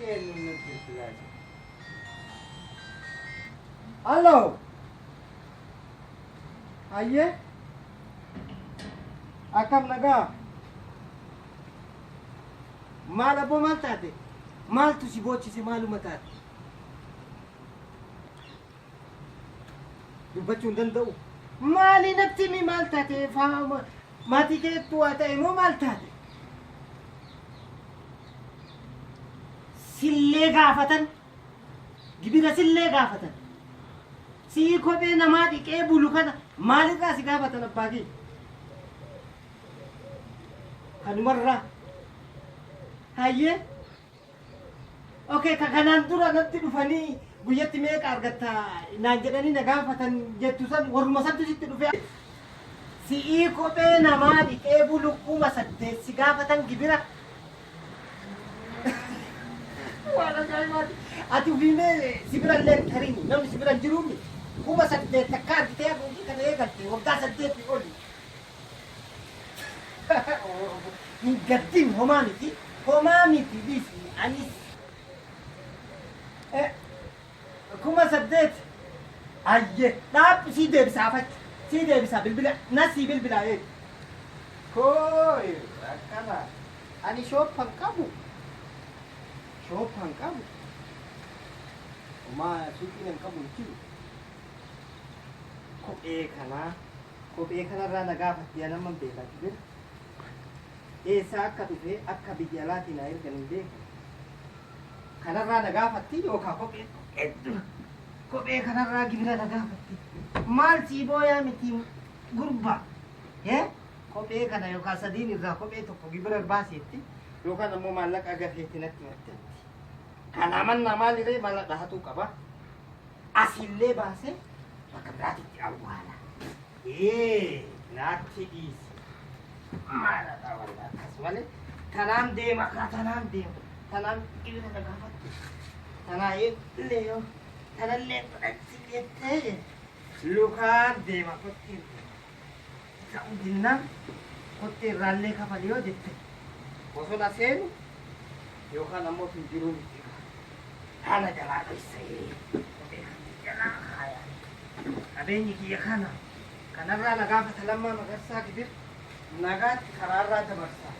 Eenyuun natti bilbilaa jira? Halloo! Hayyee? Akkam nagaa? Maal abboo maal taate? Maaltu si boochise maaluma taate? Dubbachuu hin danda'u. Maali natti himi maal taate? Maatii keettu waa ta'e moo maal taate? Sillee gaafatan. Gibira sillee gaafatan. Sii kophee namaa dhiqee bulu kana maalirraa si gaafatan abbaa kee? Kanumarraa. Hayyee. Okay, ka kanaan dura natti dhufanii guyyatti meeqa argatta naan jedhanii na gaafatan jettu san warruma santu sitti dhufe. Si'ii kophee namaa dhiqee bulu 8000 si gaafatan gibira. Waan ajaa'ibaati. Ati ofii mee si bira illee hin tarini namni si bira hin jiruumi. 8000 takka argitee haga hojii kana eegalte waggaa saddeetii oli. Hin gaddin homaa miti homaa miti dhiisi anis 8000 ayye dhaabbi sii deebisa afachi sii deebisa bilbila na sii bilbila eegi kooy akkana ani shooppan qabu shooppan qabu homaa suuqiin hin qabu hin jiru kophee kanaa Kophee kanarraa na gaafatti an amman beeka gibira eessaa akka dhufe akka biyya alaatii naa ergan hin beeku. Kanarraa na gaafatti yookaan kophee kophee kanarraa gibira na gaafatti. Maal sii booyaa miti gurbaa. Kophee kana yookaan sadiin irraa kophee tokko gibira baaseetti yookaan ammoo maallaqa agafeetti natti maxxanti. Kana mannaa maaliree mala dhahatuu qaba. Asillee baasee bakka biraatitti awwaala. Ee naatti dhiisi. Maaladha walla akkas malee. Tanaan deema kaa tanaan deema. Tanaan gibira na gaafatte. Tanaa illee yoo tanallee fudhatti jettee lukaan deema kottiin deema. Ta'uu dinnaan kottee irraallee kafali yoo jette bosona seenu yookaan ammoo tun jiruu miti. Haala jalaa dhoysee kophee kan jalaa kaaya. Qabeenyi kiyya kana. Kanarraa na gaafata Lammaa Magarsaa gibir nagaatti karaarraa dabarsa.